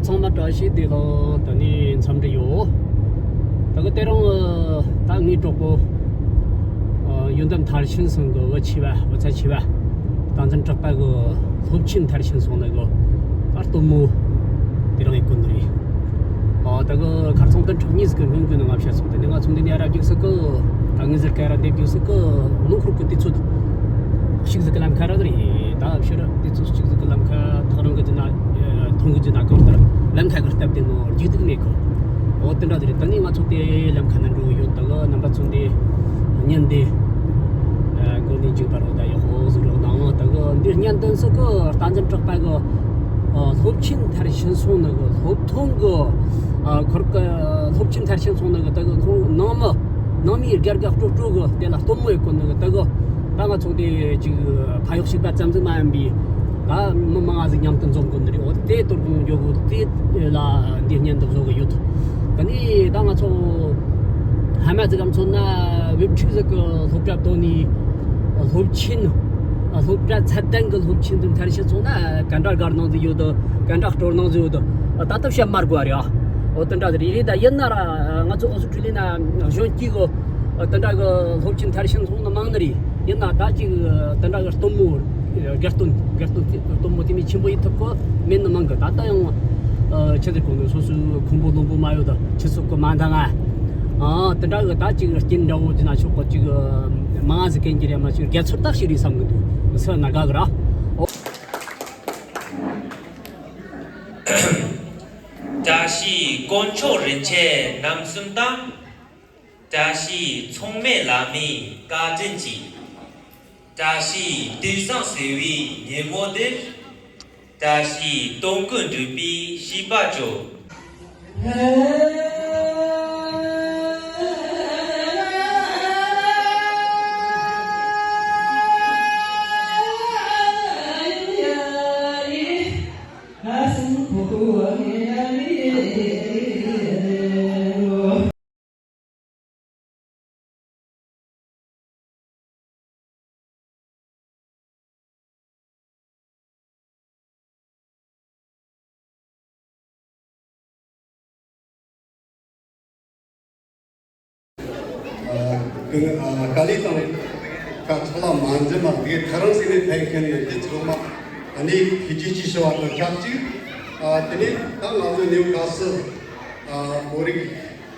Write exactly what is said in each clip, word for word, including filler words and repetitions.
ཚང་མ་བཀྲ་ཤིས་བདེ་ལེགས། ད་ནི་འཚམས་འདྲི་ཡོད། ད་གི་དེ་རིང་ད་ངའི་གྲོགས་པོ་ཡོན་ཏན་མཐར་ཕྱིན་ཚང་གི་བུ་ཆེ་བ་བུ་ཚ་ཆེ་བ་བསྟན་འཛིན་གྲགས་པ་གི་སློབ་ཆེན་མཐར་ཕྱིན་སོང་ནི་གི་ད་སྟོན་མོ་དེ་རིང་ཡིན་གོ་ནི་རེད། ཨོ་ད་གི་ཁར་སང་དོན་གྲུབ་གཉིས་ཀྱི་སྔོན་གི་ནང་ང་བཤད་སོང་། དེ་ནི་ང་ཚོ་འདི་ནས་ར་རྒྱུགས་སུ་གི་ད་ངེད་ཟེར་ག་ར་འདེབས་རྒྱུགས་སུ་གི་ལུང་ཁུར་གི་དུས་ཚོད་གཅིག་ཟིག་གི་ལམ་ཁ་ར་རེད། ད་ཕྱིར་དུས་ཚོད་གཅིག་ཟིག་གི་ལམ་ཁ་ཐག་རིང་གི་ཅི་ན་ཐུང་གི་ཅི་ན་གང་ལྟར་ལམ་ཁ་གི་སྟབས་བདེ་མོ་རྒྱུག་དུག་མེད་གི། འོ་དེ་འདྲ་དེ་རེད། ད་ནི་ང་ཚོ་དེ་ལམ་ཁ་ན་འགྲོ་གི་ཡོད། ད་གི་རྣམ་པ་ཚོ་འདི་ཉན་དེ་མགོ་ནས་མཇུག་བར་རོ་ད་ཡག་པོ་ཟིག་རོགས་གནང་། ད་གི་འདི་བརྙན་དོན་སུ་གི་བསྟན་འཛིན་གྲགས་པ་གི་སློབ་ཆེན་མཐར་ཕྱིན་སོང་ནི་གི་སློབ་ཐོན་གི་ཁོར་གི་སློབ་ཆེན་མཐར་ཕྱིན་སོང་ནི་གི་ད་གི་ཁོང་ནང་མི་ནང་མིའི་དགའ་དགའ་སྤྲོ་སྤྲོ་གི་དེ་ལ་སྟོན་མོ་ཡེ་གོ་ནི་གི། ད་གི་ད་ང་ཚོ་དེ་ཅིག་ཕ་ཡོག་ཞིག་པ་ཙམ་ཟིག་མ་ཡིན་པའི་ད་མི་མང་ང་ཟིག་མཉམ་དུ་འཛོམས་གོ་ནི་རེད། འོ་དེ་གཏོར་སྐོང་འཇོག་གོ་དེ་ལ་འདི་བརྙན་དུ་བཟོ་གི་ཡོད། ད་ནི་ད་ང་ཚོ་ཧ་མ་ཟིག་གམ་ཚོ་ན་བེབ་ཁྲིག་ཟིག་གི་སློབ་གྲྭ་དོ་ནི་སློབ་ཆེན་སློབ་གྲྭ་ཚད་ལྡན་གི་སློབ་ཆེན་དུ་མཐར་ཕྱིན་སོང་ན་ག་འདྲ་དགའ་སྣང་ཟིག་ཡོད་དོ། ག་འདྲ་སྤྲོ་སྣང་ཟིག་ཡོད་དོ། ད་ལྟ་བཤད་མ་དགོས་རེད། ཨ་འོ་དེ་འདྲ་ཟིག་རེད། རེད། ད་ཡིན་ན་ར་ང་ཚོ་ཨོ་སི་ཁྲུ་ལི་ན་གཞོན་སྐྱེས་གི་དེ་འདྲ་གི་སློབ་ཆེན་མཐར་ཕྱིན་སོང་ནི་མང་ནི་རེད། ཡིན་ན་ད་ཅིག་དེ་འདྲ་གི་སྟོན་མོ་དགའ་སྟོན་དགའ་སྟོན་སྟོན་མོ་དེ་མི་ཆེན་པོ་ཡིན་ཐུབ་གི་མེད་ནི་མང་གི། ད་ལྟ་ཡང་ཆི་ཟིག་གོ་ནི་སོ་སོའི་ཁུང་པོ་ལུང་པོ་མ་ཡོད་ད་ཆི་ཟིག་གི་མ་འདང་ང་། ཨ་དེ་འདྲ་གི་ད་ཅིག་རྐྱེན་འདྲ་བོ་ཅི་ན་ཆོག་གི་ཅིག་མང་ཟིག་གན་གྱི་རེད། མ་ཅིག་དགའ་ཚོར་ད་ཞིག་རེད་བསམ་གི་འདུག་སུ་ན་དགའ་གི་ར། བཀྲ་ཤིས་དཀོན་མཆོག་རིན་ཆེན་རྣམ་གསུམ་དང་། བཀྲ་ཤིས་མཚུངས་མེད་བླ་མའི་བཀའ་དྲིན་གྱིས། བཀྲ་ཤིས་དུས་བཟང་ཟེར་བའི་ཉིན་མོ་འདིར། བཀྲ་ཤིས་སྟོན་ཀུན་འགྲུབ་པའི་ཤིས་པ་བརྗོད། ཨ་ཀ་ལི་དང་ཁ་ཚ་ལ་མ་འཛེམ་མ་དེ་ཐ་རང་སེ་ནས་ཕན་མཁན་ཡོད་དེ་ཚང་མ་ཨ་ནི་ཐུགས་རྗེ་ཆེ་ཞུ་བ་དང་ཆབས་ཅིག་ཨ་དེ་ནས་ད་ང་ཚོ་ནེའུ་ཁ་སི་ཨ་བོད་རིགས་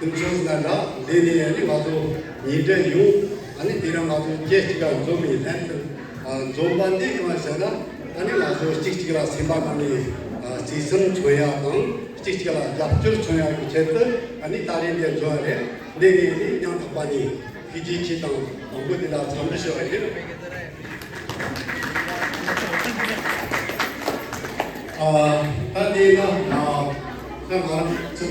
དེ་ཚོ་ན་ལ་འདི་ནས་ཨ་ནི་ང་ཚོ་ཉིན་དྲན་ཡོང་། ཨ་ནི་དེ་རིང་ང་ཚོ་སྐྱེས་གཅིག་ལ་འཛོམས་པའི་ལྷན་དུ་ཨ་འཛོམས་པ་འདི་གང་ཟེར་ན། ཨ་ནི་ང་ཚོ་གཅིག་གཅིག་ལ་སེམས་པ་ནང་ནས་ཨ་གཅིག་སེམས་མཚོན་ཡ་དང་གཅིག་གཅིག་ལ་རྒྱབ་སྐྱོར་མཚོན་ཡ་གི་ཆེད་དུ་ཨ་ནི་ད་རེས་འདིར་འཛོམས་པ་རེད། འདི་ནས་ཨ་ནི་སྙིང་ཐག་པ་ནས་ཐུགས་རྗེ་ཆེ་དང་དང་པོ་འདི་ལ་འཚམས་འདྲི་ཞུ་བ་ཡིན། ཨ་ད་དེ་ན་ཨ་ད་ང་ཚོ་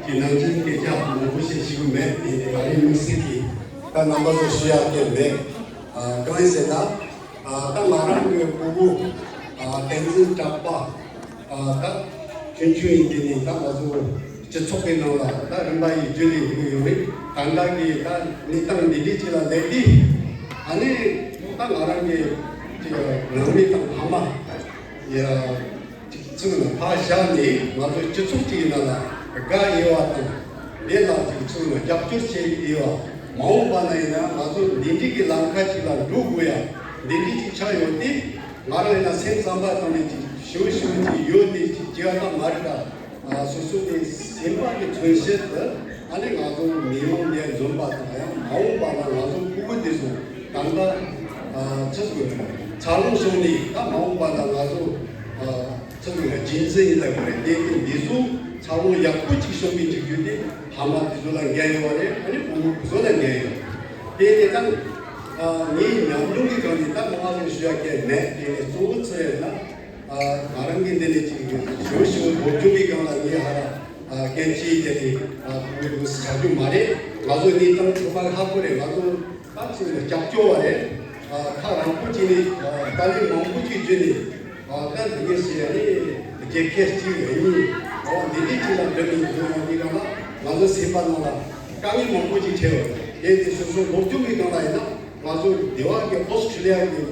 གི་ནང་ཆེན་སྐད་ཆ་མང་པོ་བཤད་ཤེས་ཀྱི་མེད། དེ་ནས་ང་རའི་དམིགས་བསལ་གྱི་ད་རྣམ་པ་ཚོ་ཞུ་ཡག་གི་མེད། ཨ་གང་ཡིན་ཟེར་ན་ཨ་ད་ང་རང་གི་ཕྲུ་གུ་ཨ་བསྟན་འཛིན་གྲགས་པ་ཨ་ད་ཆུང་ཆུང་ཡིན་དུས་ནས་ད་ང་ཚོ་སྤྱི་ཚོགས་ཀྱི་ནང་ལ་ད་རིམ་པ་ཡིས་རྒྱུན་ལས་ཡོང་གི་ཡོད་རེད། ད་ལྟ་གི་ད་གནས་སྟངས་འདི་འདྲའི་ཅིག་ལ་སླེབས་དུས་ཨ་ནི་ད་ང་རང་གི་ཅིག་ནང་མི་དང་ཕ་མ་ཡ། ཅིག་ཚུགས་ནས་ཕར་བཞག་ནས་ང་ཚོ་སྤྱི་ཚོགས་ཅིག་ནང་ལ་དགའ་འོས་པ་དང་། དེ་ལ་ཅིག་ཚུགས་ནས་རྒྱབ་སྐྱོར་བྱེད་འོས་པ། མ་འོངས་པ་ན་ཡིན་ན་ང་ཚོ་འདི་འདྲའི་གི་ལམ་ཁ་ཅིག་ལ་འགྲོ་དགོས་ཡ་འདི་འདྲའི་ཅིག་ཆགས་ཡོད་དེ། ང་རང་ཡིན་ན་སེམས་བསམ་པ་བཏང་ནས་ཅིག་ཞུ་ཞུ་ཅིག་ཡོད་དེ་ཅིག་བྱེད་ཡ་ད་མ་རེད་ད། སོ་སོ་གི་སེམས་པ་གི་མཚོན་བྱེད་དུ་ཨ་ནི་ང་ཚོ་མི་ཡོང་ནས་འཛོམས་པ་དང་། ཡང་མ་འོངས་པ་ན་ང་ཚོ་ཕྲུ་གུ་དེ་ཚོ་ད་ལྟ་ཨ་ཆི་ཟེར་དགོས་རེད། འཚར་ལོངས་སོང་ནས་ད་མ་འོངས་པ་ན་ང་ཚོ་ཨ་ཚུར་ལ་རྒྱུན་འཛིན་ཡིན་ལབ་དགོས་རེད། དེ་དུས་འདི་ཚོ་འཚར་ལོངས་ཡག་པོ་ཅིག་བྱུང་བའི་འཇིགས་རྒྱུ་དེ་ཕ་མ་དེ་ཚོ་ལ་འགན་ཡོད་རེད། ཨ་ནི་ཕྲུ་གུ་དེ་ཚོ་ལ་འགན་ཡོད་རེད། དེ་ནས་ད་ཨ་ངའི་ཉམས་མྱོང་གི་སྒང་ནས་ད་མང་ང་ལ་ཞུ་ཡ་གལ་མེད། དེ་ནས་གཙོ་བོ་ཚོ་ཡིན་ན་ཨ་ང་རང་གི་འདི་ནས་ཅིག་ཞུ་ཞུ་སློབ་སྦྱོང་གི་སྒང་ལ་ངས་ཧ་ར་ཨ་གན་ཅིའི་དེ་ནས་ཨ་ཁོང་གི་ཆགས་རྒྱུ་མ་རེད། ང་ཚོ་གནས་སྟངས་ཚང་མ་ཧ་གོ་རེད། ང་ཚོ་ད་ཅིག་ནས་སྐྱབས་བཅོལ་བ་རེད། ཨ་ཁ་རང་པོ་ཅིག་ནས་ཨ་དཀའ་ལས་མང་པོ་ཅིག་བརྒྱུད་ནས་ཨ་ད་འདི་གས་ཟེར་ཡ་ནི་རྒྱལ་ཁབ་ཅིག་ཡིན་ཨ་འདི་འདི་ཅིག་ལ་འགྲོ་མི་འགྲོ་ཡ་འདི་ག་ལ་ང་ཚོ་སེམས་པ་ནང་ལ་དཀའ་ངལ་མང་པོ་ཅིག་འཕྲད་ཡོད་རེད། དེ་དེ་སོ་སོ་སློབ་སྦྱོང་གི་སྒང་ལ་ཡིན་ན་ང་ཚོ་སྡེ་བ་གི་ཨོ་སི་ཁྲི་ལི་ཡ་གི་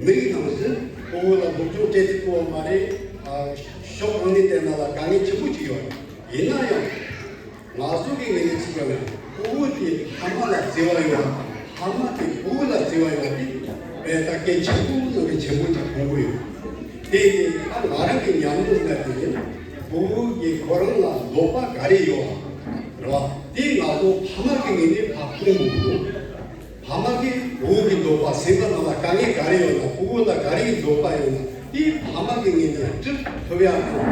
མི་རིགས་ནང་བཞིན་ཕྲུ་གུ་ལ་སློབ་སྦྱོང་སྤྲད་ཐུབ་ཀྱི་ཡོད་མ་རེད། ཨ། ཕྱོགས་གང་ནས་བལྟས་ན་ལ་དཀའ་ངལ་ཆེན་པོ་ཅིག་ཡོད། ཡིན་ན་ཡང་ང་ཚོ་གི་ངོས་ནས་ཅིག་ཡོད་ན། ཕྲུ་གུ་དེ་ཕ་མ་ལ་བརྩེ་བ་ཡོད། ཕ་མ་དེ་ཕྲུ་གུ་ལ་བརྩེ་བ་ཡོད་དེ་དཔེ་ད་གལ་ཆེན་པོ་ནང་གི་ཆེན་པོ་ཅིག་མཐོང་གི་ཡོད། དེ་དེ་ད་ང་རང་གི་ཉམས་མྱོང་ལ་དེ་ཡིན། ཕྲུ་གུ་གི་ཁོ་རང་ལ་འདོད་པ་ག་རེ་ཡོད་རེད་བ། དེ་ང་ཚོ་ཕ་མ་གི་ངོས་ནས་ཕར་མཐོང་དགོས་འདུག་ཕ་མ་གིས་ཕྲུ་གུ་གི་འདོད་པ། སེམས་པ་ནང་ལ་དཀའ་ངལ་ག་རེ་ཡོད་ན། ཕྲུ་གུ་ལ་ག་རེ་གི་འདོད་པ་ཡོད་ན། དེ་ཕ་མ་གི་ངོས་ནས་འགྲུབ་ཐུབ་ཡག་དང་།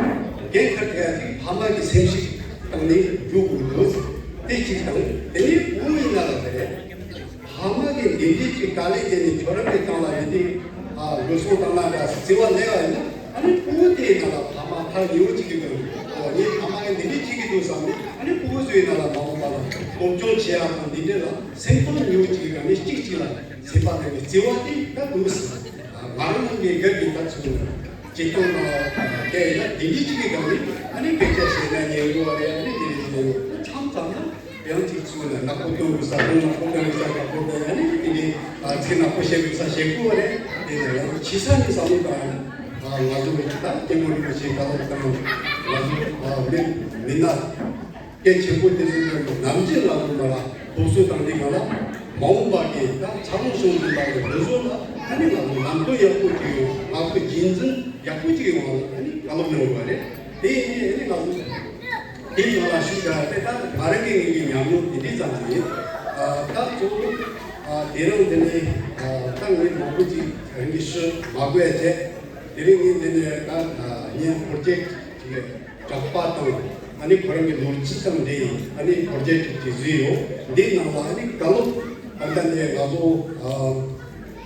འགན་འཁུར་ཐུབ་ཡག་ཅིག་ཕ་མ་གི་སེམས་ཤུགས་བཏང་ནས་འགྲོ་དགོས་འདུག་དེ་གཅིག་དང་། དེ་ནས་ཕྲུ་གུ་ཡིན་ན་ལ་དེ་རེད། ཕ་མ་གིས་འདི་འདྲའི་ཅིག་དཀའ་ལས་བརྒྱབ་ནས་ཁྱོད་རང་གི་སྒང་ལ་འདི་འདྲའི་ཨ་འགྲོ་སོང་བཏང་ན་འདྲ་བརྩེ་བ་སླེབས་པ་ཡིན་ན། ཨ་ནི་ཕྲུ་གུ་དེའི་ནང་ལ་ཕ་མ་ཕར་ཉེ་བོ་གཅིག་གི་དོན། ཨོ་ངའི་ཕ་མ་གིས་འདི་འདྲའི་གཅིག་གི་འདུག་བསམ་ནས། ཨ་ནི་ཕྲུ་གུ་ཚོའི་ནང་ལ་མ་འོངས་པ་ལ་སློབ་སྦྱོང་བྱེད་ཡག་དང་འདི་འདྲ་ལ་སེམས་ཁམས་ཉེ་བོ་གཅིག་གི་སྒང་ནས་གཅིག་གཅིག་ལ་སེམས་པ་ལ་བརྩེ་བ་དེ་ད་འདུག་ཟེར། ང་རང་གི་སྒེར་གྱི་ད་ཚུལ་ནི་སྤྱིར་བཏང་ལ་བལྟས་ན་འདི་འདྲའི་གཅིག་གི་སྒང་ནས། ཨ་ནི་སྐད་ཆ་བཤད་ན་ཉན་དགོས་པ་རེད། ཨ་ནི་འདི་འདྲའི་བཤད་ན་མཚམས་མཚམས་ན། ཡང་གཅིག་ཚུགས་ན་ནག་པོ་སྟོན་དགོས་ས་དང་། ནག་པོ་སྟོན་དགོས་ས་ནག་པོ་སྟོན། ཨ་ནི་དེ་ནས་ཚིག་ནག་པོ་བཤད་དགོས་ས་བཤད་དགོས་པ་རེད། དེ་ནས་ཡང་ཕྱི་ས་ནས་བསམ་བློ་བཏང་ཡ་ན། ང་ཚོ་གི་ད་སྐྱེ་དམན་རིན་པོ་ཆེའི་བཀའ་སློབ་དང་། ང་ཚོ་མི་མི་སྣ་སྐད་ཆེན་པོ་དེ་ཚོ་ནམ་རྒྱུན་ང་ཚོ་ལ་སློབ་གསོ་དང་། དེ་ག་ལ་མ་འོངས་པ་གི་ད་འཚར་ལོངས་བྱུང་བཞིན་པ་གི་འདི་ཚོ་ལ་ཨ་ནི་ང་ཚོ་ལམ་སྟོན་ཡག་པོ་ཅིག་ཡོང་། ང་ཚོ་རྒྱུན་འཛིན་ཡག་པོ་ཅིག་ཡོང་བ་ལ་ཨ་ནི་བཀའ་སློབ་གནང་དགོས་པ་རེད། དེ་ཡིན་ཨ་ནི་ང་ཚོ། དེའི་ནང་ལ་ཞུགས་བྱ་དེ་ད་ང་རང་གི་ངེད་ཀྱི་ཉམས་མྱོང་དེ་འདྲའི་ཙམ་ཞིག་ཡིན། ཨ་ད་གཙོ་བོ་ཨ་དེ་རིང་འདི་ནས་ཨ་ད་ངས་མང་པོ་ཅིག་རང་གི་ཞུ་མ་དགོས་ཡ་བྱས། དེ་རིང་ངས་འདི་ནས་ད་ཨ་ངའི་པོ་རོ་ཇེཀ་ཅིག་གྲགས་པ་དང་། ཨ་ནི་ཁོ་རང་གི་ལོ་རྒྱུས་དང་འབྲེལ་ཨ་ནི་པོ་རོ་ཇེཀ་ཅིག་བཟོས་ཡོད། འདིའི་ནང་ལ་ཨ་ནི་བཀའ་སློབ་ད་ལྟ་ནས་ང་ཚོ་ཨ།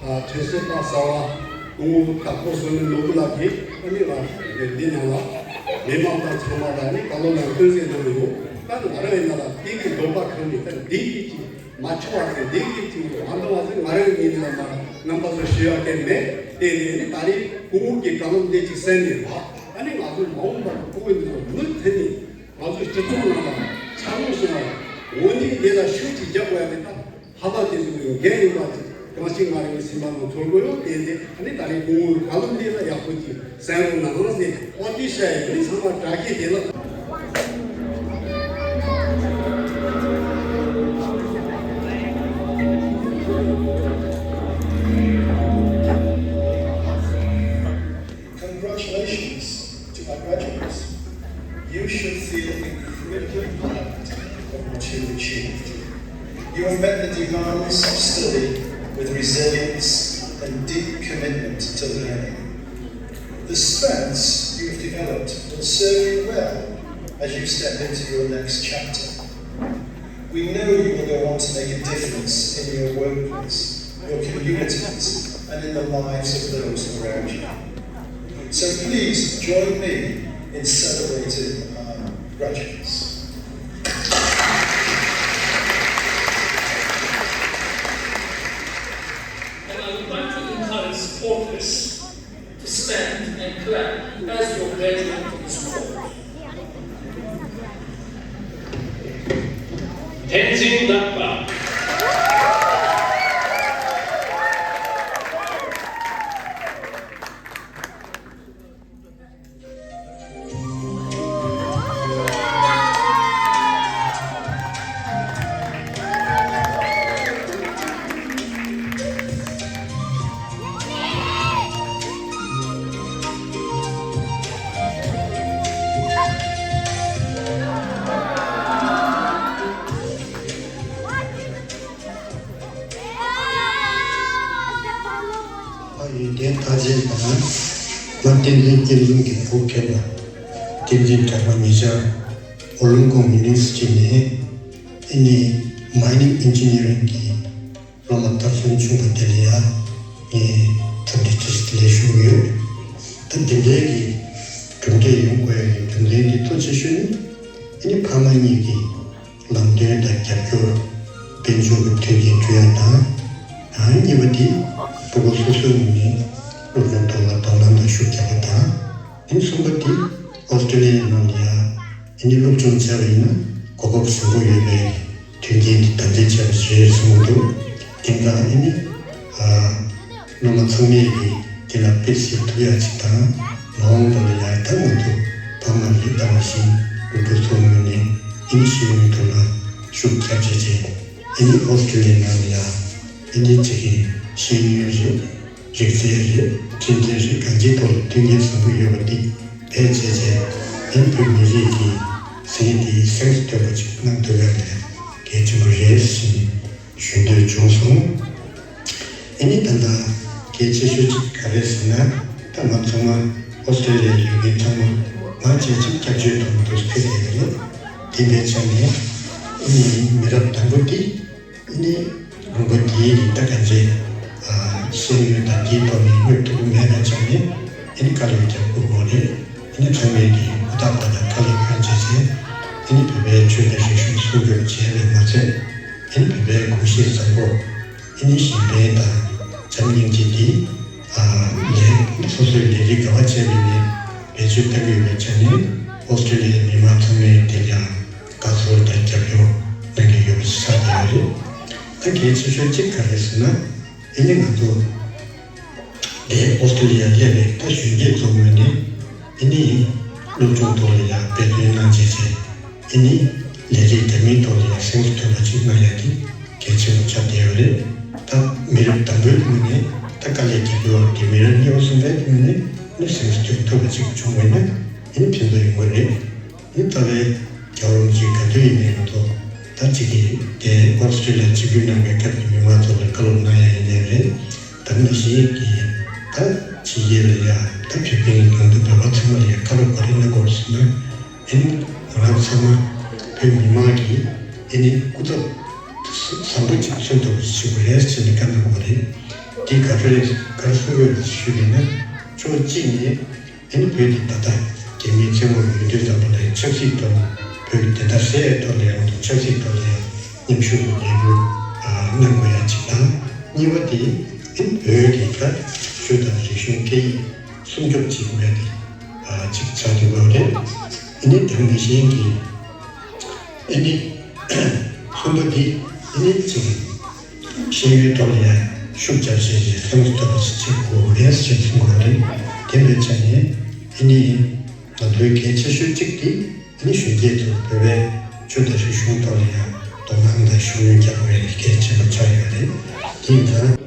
ཨ་ཁྲིན་སི་པ་གསར་བ་སྐུ་ངོ་དྭགས་པོ་བསོད་ནམས་ནོར་བུ་ལགས་ཀྱིས་ཨ་ནི་ལ་འདི་ནང་ལ་མི་མང་དང་ཚང་མ་ལ་ཨ་ནི་བཀའ་སློབ་ནང་སྟོན་ཟེར་གནང་ཡོད། ད་ང་རང་ཡིན་ན་ལ་དེ་གི་འདོད་པ་ཁེངས་ནས། ད་འདི་གི་ཅིག་མ་ཆོག་པ་ཟེར། འདི་གི་ཅིག་ཨ་འདི་བ་ཟེར། ང་རང་ཡིན་ན་མ་རྣམ་པ་ཚོ་ཞུ་ཡག་གི་མེད། དེ་ནས་ནི་ད་རེས་སྐུ་ངོ་གི་བཀའ་སློབ་འདི་ཅིག་གསན་ནས་ལ། ཨ་ནི་ང་ཚོ་མ་འོངས་པར་སྐུ་ངོ་འདི་ཚོ་མུ་མཐུད་ནས་ང་ཚོ་སྤྱི་ཚོགས་ནང་ལ་འཚར་ལོངས་བྱུང་བ། འོ་ནི་འདི་ལ་ཤུགས་ཅིག་རྒྱག་དགོས་ཡ་དེ་ད། ཕ་མ་དེ་ཚོ་གི་འགན་ཡིན་པ་གང་ཞིག་ང་རང་གི་སེམས་པ་ནང་ཚོར་གྱི་ཡོད། དེ་དེ་ཨ་ནི་ད་རེས་སྐུ་ངོའི་བཀའ་སློབ་འདི་ལ་ཡག་པོ་ཅིག་གསན་རོགས་གནང་ཟེར་ཨོ་དེ་བཤད་ཡོད། ཨ་ནི་ཚང་མ་དྲག་གི་དེ་ལ། Congratulations to our graduates. You should feel incredibly proud of what you achieved. You have met the demands of study with resilience and deep commitment to learning. The strengths you have developed will serve you well as you step into your next chapter. We know you will go on to make a difference in your workplace, your communities, and in the lives of those around you. So please join me in celebrating our graduates. And I would like to encourage supporters to stand and clap as your graduate is called. Tenzin Dagba. ཨ་ཡོན་ཏན་མཐའ་ཅན་དང་། མ་བསྟན་འཛིན་སྐྱིད་འཛོམས་ཀྱི་བུ་མཁན་པ། བསྟན་འཛིན་གྲགས་པ་ཉེ་ཆར་ཨོ་ལུང་ཀོང་ཡུ་ནི་ཝར་སི་ཊི་ནས་ཨ་ནི་མའི་ནིང་ཨིན་ཇི་ནི་ཡ་རིང་གི་སློབ་མ་མཐར་སོན་བྱུང་བ་དེ་ལ་ཡང་ངས་འཚམས་འདྲི་བཀྲ་ཤིས་བདེ་ལེགས་ཞུ་གི་ཡོད། ད་འདི་འདྲའི་གི་གྲུབ་འབྲས་ཡོང་དགོས་ཡ་གི་རྒྱུ་མཚན་གྱི་གཙོ་ཆེ་ཤོས་ནི་ཨ་ནི་ཕ་མ་གཉིས་ཀྱི་ལམ་སྟོན་དང་རྒྱབ་སྐྱོར། དཔལ་འབྱོར་གྱི་མཐུན་རྐྱེན་སྤྲོད་ཡ་དང་། ཨ་གཉིས་པ་དེ་ཕྲུ་གུ་སོ་སོའི་ངོས་ནས་སློབ་སྦྱོང་ཐོག་ལ་དོ་སྣང་དང་ཤུགས་རྒྱག་པ་དང་། ཨ་ནི་གསུམ་པ་དེ་ཨོ་སི་ཀྲི་ལི་ཡའི་ནང་ལ་ཡ་ཨ་ནི་སློབ་སྦྱོང་བྱས་པ་ཡིན་ན་གོ་སྐབས་བཟང་པོ་ཡོད་པའི་མཐུན་རྐྱེན་དེ་དམ་འཛིན་བྱས་པ་ཞིག་རེད་གསུངས་འདུག་དེང་སང་ཨ་ནི་ཨ་སློབ་མ་ཚང་མས་ཀྱིས་དེ་ལ་དཔེ་བཞག་ཐུབ་ཡ་ཅིག་དང་། མ་ ཨོང་དང་ལ་ཡ་ད་ང་ཚོ་ཕ་མ་རེད་ལྟ་བ་བཞིན་སློབ་ཕྲུག་ཚོ་ངོས་ནས་ཨ་ནི་ཤེས་ཡོན་ཐོག་ལ་ཤུགས་རྒྱབ་བྱས་བྱས་ཨ་ནི་ཨོ་སི་ཀྲི་ལི་ཡ་ནང་ལ་ཡ་ཨ་ནི་ཅིག་གི་ཤེས་ཡོན་རེད། རིག་རྩལ་རེད། འཕྲིན་ལས་རེད། གང་ཅིའི་ཐོག་ལ་མཐུན་རྐྱེན་བཟང་པོ་ཡོད་པ་འདི་བེད་སྤྱད་བྱས་ཨ་ནི་བོད་མི་རིགས་ཀྱི་ཟས་དེ་སེམས་སུ་འདོད་པ་ཅིག་གནང་ཐུབ་ཡ་ལས་གལ་ཆེན་པོ་རེད་ཟེར་ནས་ཞུ་འདོད་བྱུང་སོང་། ཨ་ནི་ད་ལྟ་གལ་ཆེ་ཤོས་གཅིག་ག་རེ་ཟེར་ན། ད་ང་ཚང་མ་ཨོ་སི་ཀྲི་ལི་ཡ་ཡོད་མཁན་ཚང་མ་ང་བཅས་ཀྱི་སྐྱབས་བཅོལ་དུ་མ་འདུག་ཕེབས་ཡོད་རེད། དེ་འདྲའི་ཆ་ནས་ཨ་ནི་མི་རབས་དང་པོ་འདི་ཨ་ནི་ལུང་པ་འདིའི་ད་ག་འདྲའི་ཤེས་ཡོན་དང་འདིའི་ཐོག་ནས་སློབ་ཐུབ་མེད་པའི་ཆ་ནས་ཨ་ནི་དཀའ་ལས་རྒྱབ་དགོས་པ་རེད། ཨ་ནི་ཚང་མས་ཀྱི་ཧུར་ཐག་པ་དང་དཀའ་ལས་ཁོན་བྱས་ཚེ་ཨ་ནི་བོད་པའི་ཆོས་དང་རིག་གཞུང་སྲུང་སྐྱོབ་བྱས་པས་མ་ཚད། ཨ་ནི་བོད་པའི་གོམས་གཤིས་བཟང་པོ། ཨ་ནི་གཞན་ཕན་དང་བྱམས་སྙིང་རྗེ་འདི། ཨ་ལས་སོ་སོའི་ལས་རིགས་དགའ་བ་བྱས་པའི་ནས་བེད་སྤྱོད་བཏང་ཡོད་པའི་ཆ་ནས་ཨོ་སི་ཀྲི་ལི་ཡའི་མི་མང་ཚང་མས་དེ་ལ་དགའ་ཚོར་དང་རྒྱབ་སྐྱོར་གནང་གི་ཡོད་པ་ཞིག་ཆགས་བསྡད་ཡོད་རེད། ད་གལ་ཆེ་ཤོས་གཅིག་ག་རེ་ཟེར་ན། ཨ་ནི་ང་ཚོ་དེ་ཨོ་སི་ཀྲི་ལི་ཡ་སླེབས་པའི་ད་གཞོན་སྐྱེས་ཚོ་ངོས་ནས་ཨ་ནི་སློབ་སྦྱོང་ཐོག་ལ་ཡང་འབད་བརྩོན་གནང་བྱས་བྱས། ཨ་ནི་ལས་རིགས་འདྲ་མིན་ཐོག་ལ་ཡང་སེམས་སུ་ཐོན་པ་ཅིག་གནང་ཡ་དེ་གལ་ཆེན་པོ་ཆགས་བསྡད་ཡོད་རེད། ད་མི་རབས་དང་པོའི་ངོས་ནས་ད་དཀའ་ལས་རྒྱག་གི་ཡོད་རེད། མི་རབས་གཉིས་པ་གསུམ་པའི་ངོས་ནས་ནི་སེམས་སུ་ཐོན་ཐུབ་པ་ཅིག་བྱུང་བས་ན་ཨ་ནི་ཕན་ཐོགས་ཡོང་གི་རེད། ཨ་ནི་རྩ་བའི་རྒྱལ་བ་རིན་པོ་ཆེ་ག་དུས་ཡིན་ནའི་ང་ཚོ་ད་ཅིག་གིས་དེ་ཨོ་སི་ཀྲི་ལི་ཡ་ཆིབས་བསྒྱུར་གནང་བའི་སྐབས་ཀྱི་མི་མང་ཚོ་ལ་བཀའ་སློབ་གནང་ཡ་ཡིན་ནའི་རེད། ད་ནང་བཞིན་གྱི་ད་ཕྱི་རྒྱལ་ལ་ཡ་ད་བོད་པའི་ནང་དུ་བོད་པ་ཚང་མ་ལ་ཡ་བཀའ་སློབ་ག་རེ་གནང་དགོས་ཟེར་ན། ཨ་ནི་ང་རང་ཚང་མ་བོད་མི་མང་གིས་ཨ་ནི་སྐུ་ཚབ་བཟང་པོ་ཅིག་མཚོན་ཐུབ་པ་ཞིག་བྱེད་དགོས་རེད་ཟེར་ནས་བཀའ་གནང་དགོས་རེད། འདི་ག་རེ་རེད་ག་རེ་གསུང་དགོས་རེད་ཞུས་པ་ཡིན་ན། ཕྱོགས་གཅིག་ནས་ཨ་ནི་བོད་འདི་ད་ལྟ་རྒྱ་མིའི་བཙན་འོག་ཡོད་དུས་ཙམ་པ་ལ་ཆབ་སྲིད་ཐོག་ནས་བོད་ཀྱི་བདེན་མཐའ་གསལ་ཡའི་ཐོག་ལ་ཡང་ཆབ་སྲིད་ཐོག་ལ་ཡང་མཉམ་ཞུགས་ཀྱི་ལས་འགུལ་གནང་དགོས་ཡ་གཅིག་དང་། གཉིས་པ་དེ་ཨ་ནི་བོད་ཀྱི་ད་ཆོས་དང་རིག་གཞུང་སྐད་ཡིག་སྲུང་སྐྱོབ་བྱེད་དགོས་ཡ་དེ་གཅིག་ཆགས་ཀྱི་ཡོད་རེད། ཨ་ནི་དེ་ནང་བཞིན་གྱི་ཨ་ནི་གསུམ་པ་འདི་ཨ་ནི་ཅིག་ཤེས་ཡོན་ཐོག་ལ་ཡང་ཤུགས་རྒྱབ་བྱས་ཏེ་སེམས་སུ་ཐོབ་པ་ཞིག་བྱེད་དགོས་རེད་ཅེས་གསུང་དགོས་རེད། དེ་འདྲའི་ཆ་ནས་ཨ་ནི་ང་ཚོའི་གལ་ཆེ་ཤོས་གཅིག་དེ་ཨ་ནི་གཞོན་སྐྱེས་ཚོ་བོད་པའི་ཆོས་དང་རིག་གཞུང་ཐོག་ལ་ཡང་དོ་སྣང་དང་ཤུགས་སྣོན་རྒྱག་དགོས་ཡ་གལ་ཆེན་པོ་ཆགས་ཡོད་རེད། དེ་ཡིན་ཙང་།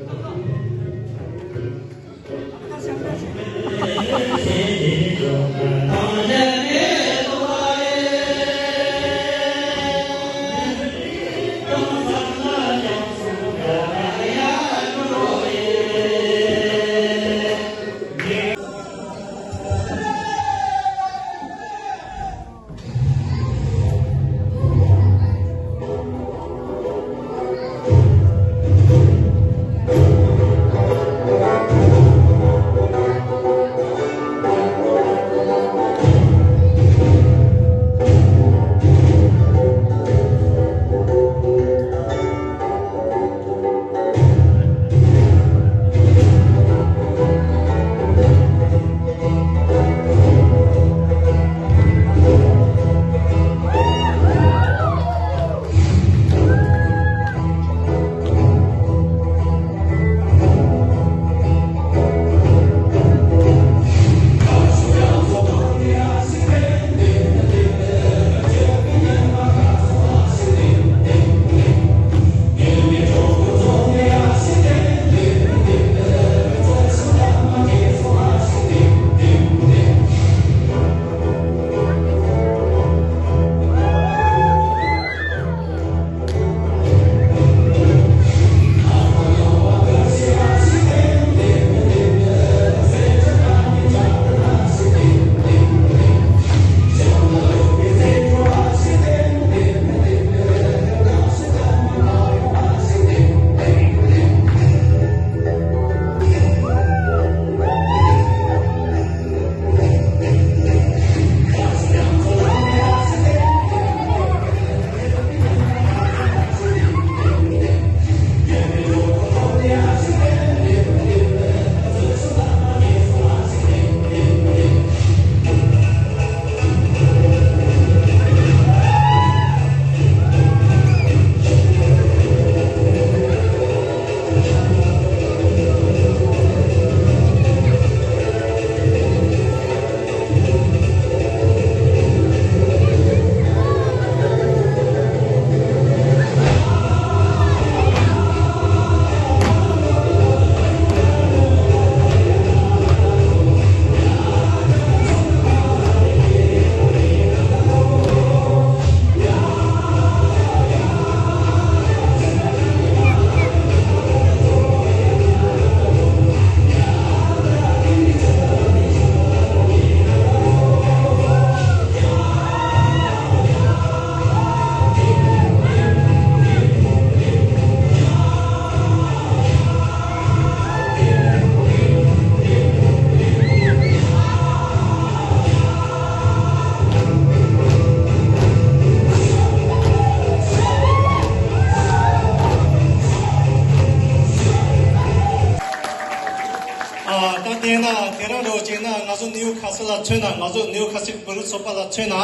ཁ་སང་ལ་མཚོན་ན། ང་ཚོ་ནེའུ་ཁ་སིལ་བོད་རིགས་ཚོགས་པ་ལ་མཚོན་ན།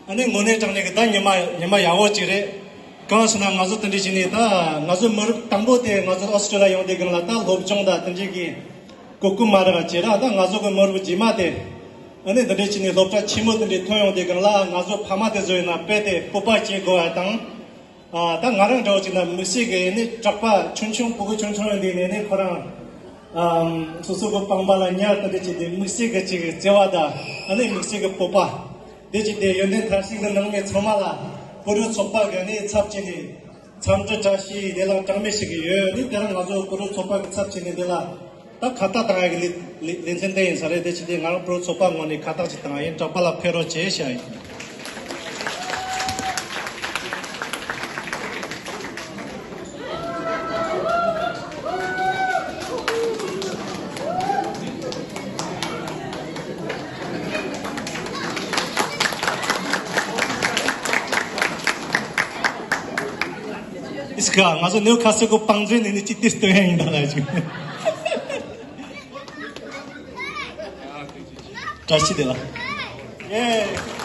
ཨ་ནི་དངོས་གནས་དྲང་གནས་ཀྱི་ད་ཉི་མ་ཉི་མ་ཡག་པོ་ཅིག་རེད། གང་ཟེར་ན་ང་ཚོ་དེ་འདྲ་བྱས་ནས། ད་ང་ཚོ་མི་རབས་དང་པོ་དེ་ང་ཚོ་ཨོ་སི་ཀྲི་ལི་ཡ་ཡོང་དུས་སྒང་ལ། ད་སློབ་སྦྱོང་དང་དེ་འདྲ་གི་གོ་སྐབས་མ་རག་བྱས་ར། ད་ང་ཚོ་གི་མི་རབས་རྗེས་མ་དེ་ཨ་ནི་དེ་འདྲ་བྱས་ནས་སློབ་གྲྭ་ཆེན་མོ་དེ་འདྲ་ཐོན་ཡོང་དུས་སྒང་ལ། ང་ཚོ་ཕ་མ་དེ་ཚོ་ཡིན་ན་དཔེ་དེ་སྤོབས་པ་སྐྱེ་དགོས་པ་དང་། ཨ། ད་ང་རང་འདྲ་བོ་ཅིག་ན་དམིགས་བསལ་གྱི་ནི་གྲོགས་པོ་ཆུང་ཆུང་ཕྲུ་གུ་ཆུང་ཆུང་ཡོད་དུས་ནས་ནི་ཁོ་རང་། ཨམ། སོ་སོ་གི་པང་པ་ལ་ཉར་དེ་འདྲ་བྱས་ཏེ་དམིགས་བསལ་གྱི་ཅིག་བརྩེ་བ་དང་། ཨ་ནི་དམིགས་བསལ་གྱི་སྤོབས་པ་དེ་བྱས་ཏེ། ཡོན་ཏན་མཐར་ཕྱིན་གྱི་ནང་མི་ཚང་མ་ལ་བོད་རིགས་ཚོགས་པ་གི་ནི་ཚབ་བྱས་ནས་འཚམས་འདྲི་བཀྲ་ཤིས་བདེ་ལེགས་གྲངས་མེད་ཞུ་གི་ཡོད། ནི་དེ་རིང་ང་ཚོ་བོད་རིགས་ཚོགས་པ་གི་ཚབ་བྱས་ནས་འདི་ལ་ད་ཁ་བཏགས་བཏང་ཡག་གི་ལེ་ལེ་ལེ་ཚན་དེ་ཡིན་ས་རེད། དེ་བྱས་ཏེ་ང་རང་བོད་རིགས་ཚོགས་པ་ངོས་ནས་ཁ་བཏགས་ཅིག་བཏང་ཡ་ཡིན། གྲོགས་པོ་ལ་ཕེབས་རོགས་བྱེད་ཞུ་ཡ་ཡིན། ཨིས་ཀ། ང་ཚོ་ནེའུ་ཁ་སིལ་གི་བང་མཛོད་ནས་ནི་ཅི་ཏིས་སྟོན་ཡ་ཡིན་ད་ལ་ཅིག་བཀྲ་ཤིས་བདེ་ལེགས། ཡེ།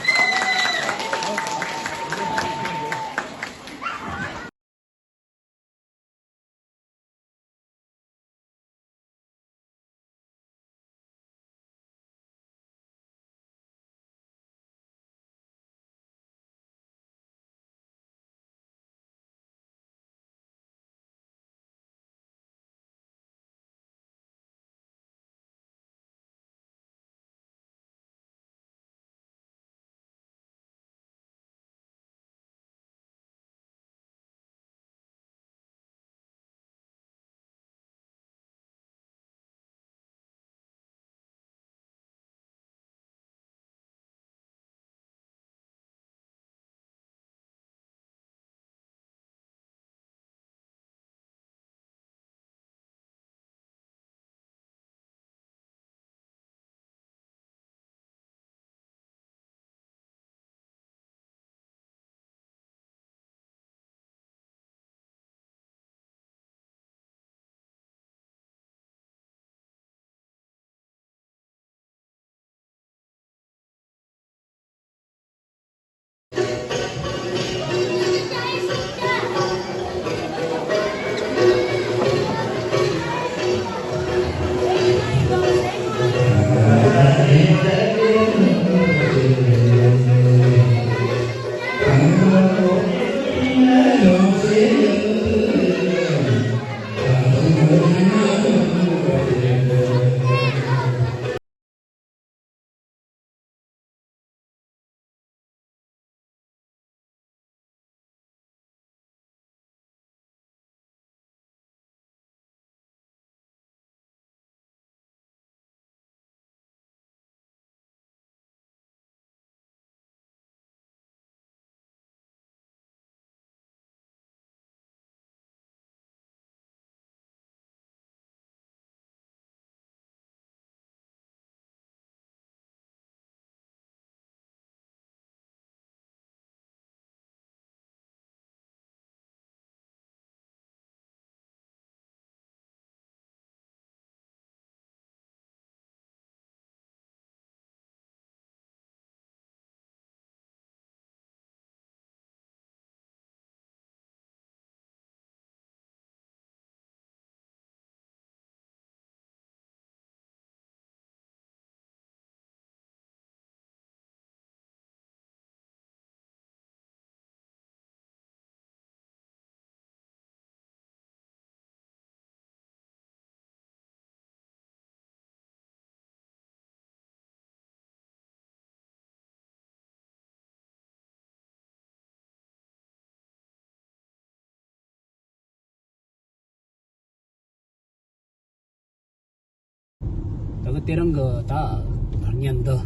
ད་གི་དེ་རིང་གི་ད་ལྷ་བརྙན་འདི་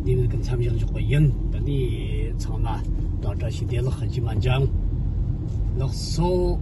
འདི་ནས་གི་མཚམས་བཞག་འཇོག་པ་ཡིན། ད་ནི་ཚང་མ་ད་བཀྲ་ཤིས་བདེ་ལེགས། རྗེས་མ་མཇལ་ཡོང་། ལགས་སོ།